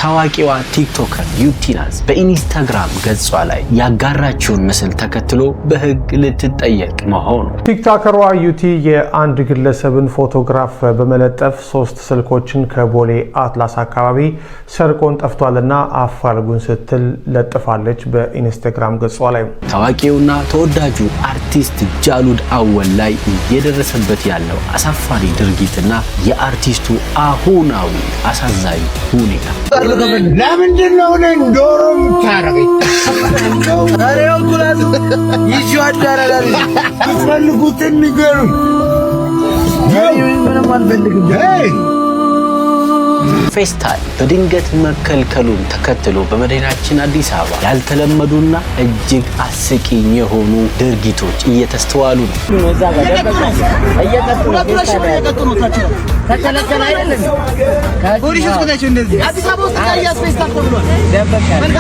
ታዋቂዋ TikToker ዩቲናስ በኢንስታግራም ገጿ ላይ ያጋራችውን ምስል ተከትሎ በሕግ ልትጠየቅ መሆኑ። ቲክቶከሯ ዩቲ የአንድ ግለሰብን ፎቶግራፍ በመለጠፍ ሶስት ስልኮችን ከቦሌ አትላስ አካባቢ ሰርቆን ጠፍቷልና አፋልጉን ስትል ለጥፋለች በኢንስታግራም ገጿ ላይ። ታዋቂውና ተወዳጁ አርቲስት ጃሉድ አወል ላይ እየደረሰበት ያለው አሳፋሪ ድርጊትና የአርቲስቱ አሁናዊ አሳዛኝ ሁኔታ። ለምንድን ነው እኔን ዶሮ የምታረገኝ? የምትፈልጉትን ንገሩኝ። ፌስታል በድንገት መከልከሉን ተከትሎ በመዲናችን አዲስ አበባ ያልተለመዱና እጅግ አስቂኝ የሆኑ ድርጊቶች እየተስተዋሉ ነው።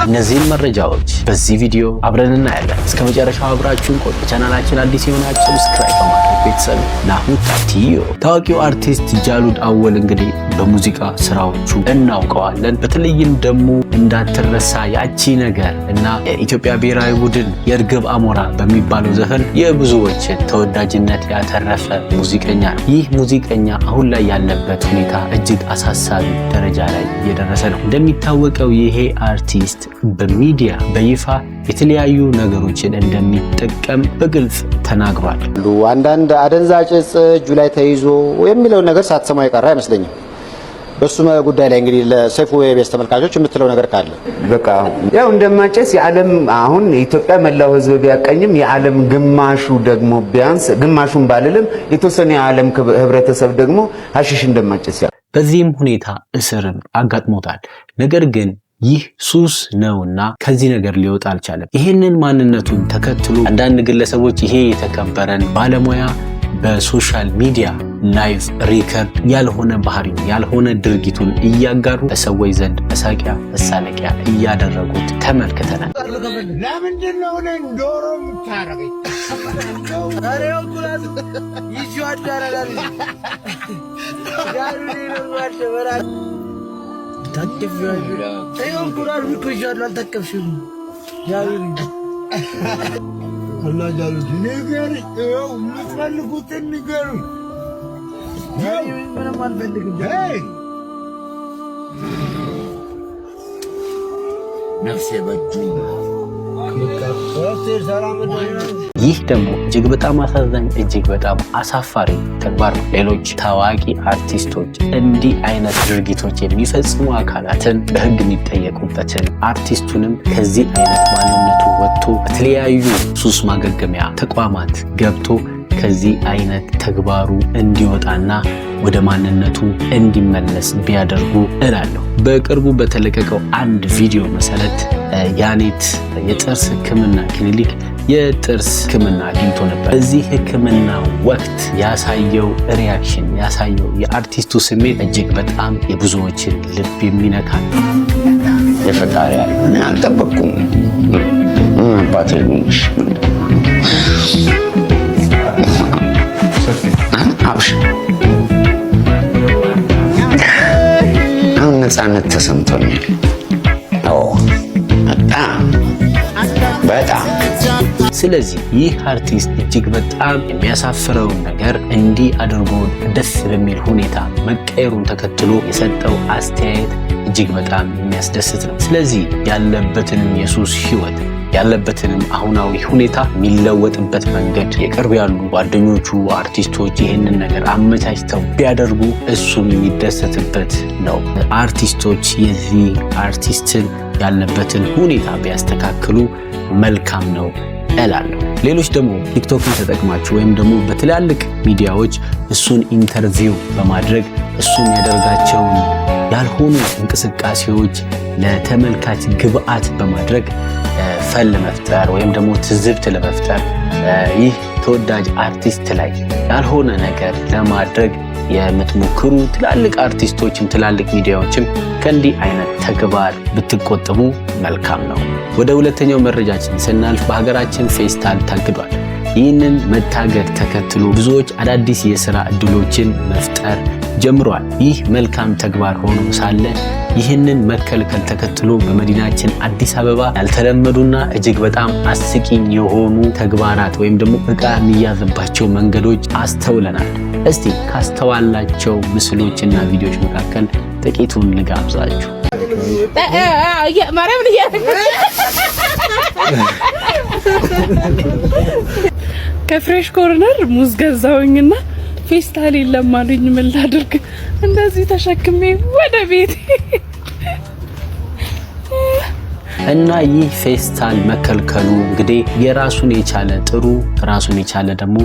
እነዚህን መረጃዎች በዚህ ቪዲዮ አብረን እናያለን። እስከ መጨረሻው አብራችሁን ቆዩ። ቻናላችን አዲስ የሆናችሁ subscribe በማድረግ ቤተሰብ ናሁ ቲዮ። ታዋቂው አርቲስት ጃሉድ አወል እንግዲህ በሙዚቃ ስራዎቹ እናውቀዋለን። በተለይም ደግሞ እንዳትረሳ ያቺ ነገር እና የኢትዮጵያ ብሔራዊ ቡድን የእርግብ አሞራ በሚባለው ዘፈን የብዙዎችን ተወዳጅነት ያተረፈ ሙዚቀኛ ነው። ይህ ሙዚቀኛ አሁን ላይ ያለበት ሁኔታ እጅግ አሳሳቢ ደረጃ ላይ እየደረሰ ነው። እንደሚታወቀው ይሄ አርቲስት በሚዲያ በይፋ የተለያዩ ነገሮችን እንደሚጠቀም በግልጽ ተናግሯል። አንዳንድ አደንዛዥ እጽ እጁ ላይ ተይዞ የሚለውን ነገር ሳትሰማው የቀረ አይመስለኝም። በሱ ጉዳይ ላይ እንግዲህ ለሰይፉ የቤስ ተመልካቾች የምትለው ነገር ካለ? በቃ ያው እንደማጨስ የዓለም አሁን ኢትዮጵያ መላው ሕዝብ ቢያቀኝም የዓለም ግማሹ ደግሞ ቢያንስ ግማሹን ባልልም የተወሰነ የዓለም ህብረተሰብ ደግሞ ሀሺሽ እንደማጨስ ያ በዚህም ሁኔታ እስርም አጋጥሞታል። ነገር ግን ይህ ሱስ ነውና ከዚህ ነገር ሊወጣ አልቻለም። ይህንን ማንነቱን ተከትሎ አንዳንድ ግለሰቦች ይሄ የተከበረን ባለሙያ በ social media live record ያልሆነ ባህሪውን ያልሆነ ድርጊቱን እያጋሩ በሰዎች ዘንድ መሳቂያ መሳለቂያ እያደረጉት ተመልክተናል። ለምንድን ነው እኔን ዶሮ የምታረገኝ? ንገሩኝ፣ ይኸው የምትፈልጉትን ንገሩኝ። Hey! ነፍሴ በእጁ። ይህ ደግሞ እጅግ በጣም አሳዛኝ፣ እጅግ በጣም አሳፋሪ ተግባር ነው። ሌሎች ታዋቂ አርቲስቶች እንዲህ አይነት ድርጊቶች የሚፈጽሙ አካላትን በሕግ የሚጠየቁበትን፣ አርቲስቱንም ከዚህ አይነት ማንነቱ ወጥቶ በተለያዩ ሱስ ማገገሚያ ተቋማት ገብቶ ከዚህ አይነት ተግባሩ እንዲወጣና ወደ ማንነቱ እንዲመለስ ቢያደርጉ እላለሁ። በቅርቡ በተለቀቀው አንድ ቪዲዮ መሰረት ያኔት የጥርስ ሕክምና ክሊኒክ የጥርስ ሕክምና አግኝቶ ነበር። በዚህ ሕክምና ወቅት ያሳየው reaction፣ ያሳየው የአርቲስቱ ስሜት እጅግ በጣም የብዙዎችን ልብ የሚነካ ነው። የፈጣሪ ያለ እኔ አልጠበቅኩም። አባቴ ልሆንሽ አብሽ አሁን ነፃነት ተሰምቶኛል። አዎ በጣም በጣም። ስለዚህ ይህ አርቲስት እጅግ በጣም የሚያሳፍረውን ነገር እንዲህ አድርጎ ደስ በሚል ሁኔታ መቀየሩን ተከትሎ የሰጠው አስተያየት እጅግ በጣም የሚያስደስት ነው። ስለዚህ ያለበትንም የሱስ ህይወት ያለበትንም አሁናዊ ሁኔታ የሚለወጥበት መንገድ የቅርብ ያሉ ጓደኞቹ አርቲስቶች ይህንን ነገር አመቻችተው ቢያደርጉ እሱም የሚደሰትበት ነው። አርቲስቶች የዚህ አርቲስትን ያለበትን ሁኔታ ቢያስተካክሉ መልካም ነው እላለሁ። ሌሎች ደግሞ ቲክቶክን ተጠቅማችሁ ወይም ደግሞ በትላልቅ ሚዲያዎች እሱን interview በማድረግ እሱን ያደርጋቸውን ያልሆኑ እንቅስቃሴዎች ለተመልካች ግብአት በማድረግ fun ለመፍጠር ወይም ደግሞ ትዝብት ለመፍጠር ይህ ተወዳጅ አርቲስት ላይ ያልሆነ ነገር ለማድረግ የምትሞክሩ ትላልቅ አርቲስቶችም ትላልቅ ሚዲያዎችም ከእንዲህ አይነት ተግባር ብትቆጠቡ መልካም ነው። ወደ ሁለተኛው መረጃችን ስናልፍ በሀገራችን ፌስታል ታግዷል። ይህንን መታገድ ተከትሎ ብዙዎች አዳዲስ የስራ እድሎችን መፍጠር ጀምሯል። ይህ መልካም ተግባር ሆኖ ሳለ ይህንን መከልከል ተከትሎ በመዲናችን አዲስ አበባ ያልተለመዱና እጅግ በጣም አስቂኝ የሆኑ ተግባራት ወይም ደግሞ እቃ የሚያዝባቸው መንገዶች አስተውለናል። እስቲ ካስተዋልናቸው ምስሎችና ቪዲዮዎች መካከል ጥቂቱን ልጋብዛችሁ። ማርያምን ከፍሬሽ ኮርነር ሙዝ ገዛሁኝና ፌስታል የለም አሉኝ። ምን ላድርግ? እንደዚህ ተሸክሜ ወደ ቤት። እና ይህ ፌስታል መከልከሉ እንግዲህ የራሱን የቻለ ጥሩ፣ ራሱን የቻለ ደግሞ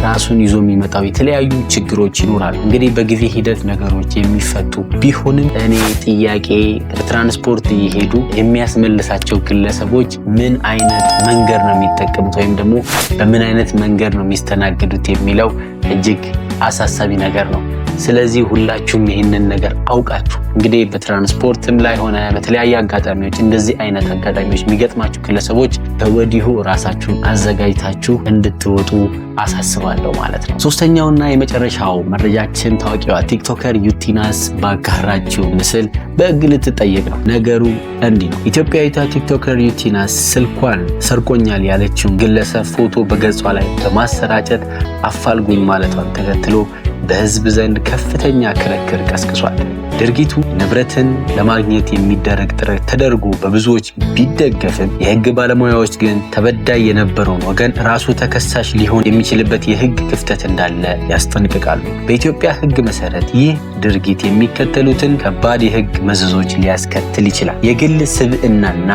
ራሱን ይዞ የሚመጣው የተለያዩ ችግሮች ይኖራሉ። እንግዲህ በጊዜ ሂደት ነገሮች የሚፈቱ ቢሆንም እኔ ጥያቄ በትራንስፖርት እየሄዱ የሚያስመልሳቸው ግለሰቦች ምን አይነት መንገድ ነው የሚጠቀሙት ወይም ደግሞ በምን አይነት መንገድ ነው የሚስተናገዱት የሚለው እጅግ አሳሳቢ ነገር ነው። ስለዚህ ሁላችሁም ይህንን ነገር አውቃችሁ እንግዲህ በትራንስፖርትም ላይ ሆነ በተለያየ አጋጣሚዎች እንደዚህ አይነት አጋጣሚዎች የሚገጥማችሁ ግለሰቦች ከወዲሁ ራሳችሁን አዘጋጅታችሁ እንድትወጡ አሳስባለሁ ማለት ነው። ሶስተኛውና የመጨረሻው መረጃችን ታዋቂዋ TikToker ዩቲናስ ባጋራችው ምስል በሕግ ልትጠየቅ ነው። ነገሩ እንዲህ ነው። ኢትዮጵያዊቷ TikToker ዩቲናስ ስልኳን ሰርቆኛል ያለችውን ግለሰብ ፎቶ በገጿ ላይ በማሰራጨት አፋልጉኝ ማለቷን ተከትሎ በሕዝብ ዘንድ ከፍተኛ ክርክር ቀስቅሷል። ድርጊቱ ንብረትን ለማግኘት የሚደረግ ጥረት ተደርጎ በብዙዎች ቢደገፍም የሕግ ባለሙያዎች ግን ተበዳይ የነበረውን ወገን ራሱ ተከሳሽ ሊሆን የሚችልበት የሕግ ክፍተት እንዳለ ያስጠነቅቃሉ። በኢትዮጵያ ሕግ መሰረት ይህ ድርጊት የሚከተሉትን ከባድ የሕግ መዘዞች ሊያስከትል ይችላል። የግል ስብዕናና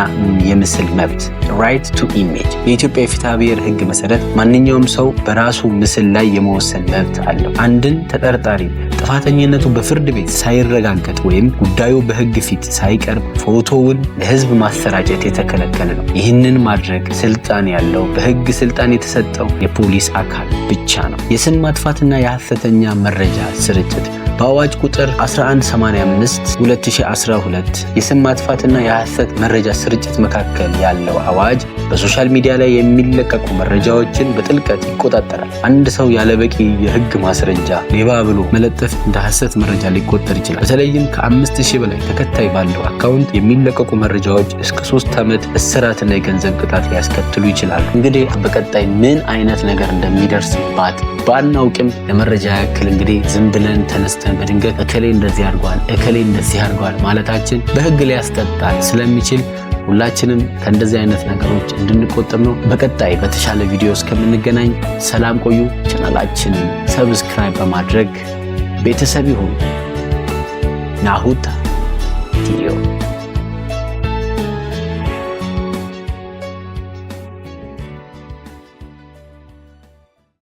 የምስል መብት፣ right to image። የኢትዮጵያ የፍትሐ ብሔር ሕግ መሰረት ማንኛውም ሰው በራሱ ምስል ላይ የመወሰን መብት አለው። አንድን ተጠርጣሪ ጥፋተኝነቱ በፍርድ ቤት ሳይረጋገጥ ወይም ጉዳዩ በሕግ ፊት ሳይቀርብ ፎቶውን ለሕዝብ ማሰራጨት የተከለከለ ነው። ይህንን ማድረግ ስልጣን ያለው በሕግ ስልጣን የተሰጠው የፖሊስ አካል ብቻ ነው። የስም ማጥፋትና የሐሰተኛ መረጃ ስርጭት። በአዋጅ ቁጥር 1185 2012 የስም ማጥፋትና የሐሰት መረጃ ስርጭት መካከል ያለው አዋጅ በ social media ላይ የሚለቀቁ መረጃዎችን በጥልቀት ይቆጣጠራል። አንድ ሰው ያለበቂ የሕግ ማስረጃ ሌባ ብሎ መለጠፍ እንደ ሐሰት መረጃ ሊቆጠር ይችላል። በተለይም ከ5000 በላይ ተከታይ ባለው account የሚለቀቁ መረጃዎች እስከ 3 ዓመት እስራትና የገንዘብ ቅጣት ሊያስከትሉ ይችላሉ። እንግዲህ በቀጣይ ምን አይነት ነገር እንደሚደርስባት ባናውቅም ለመረጃ ያክል እንግዲህ ዝም ብለን ተነስተን በድንገት እከሌ እንደዚህ አድርጓል፣ እከሌ እንደዚህ አድርጓል ማለታችን በሕግ ሊያስቀጣን ስለሚችል ሁላችንም ከእንደዚህ አይነት ነገሮች እንድንቆጠብ ነው። በቀጣይ በተሻለ ቪዲዮ እስከምንገናኝ ሰላም ቆዩ። ቻናላችንን subscribe በማድረግ ቤተሰብ ይሁኑ። ናሁታ ቲዩብ።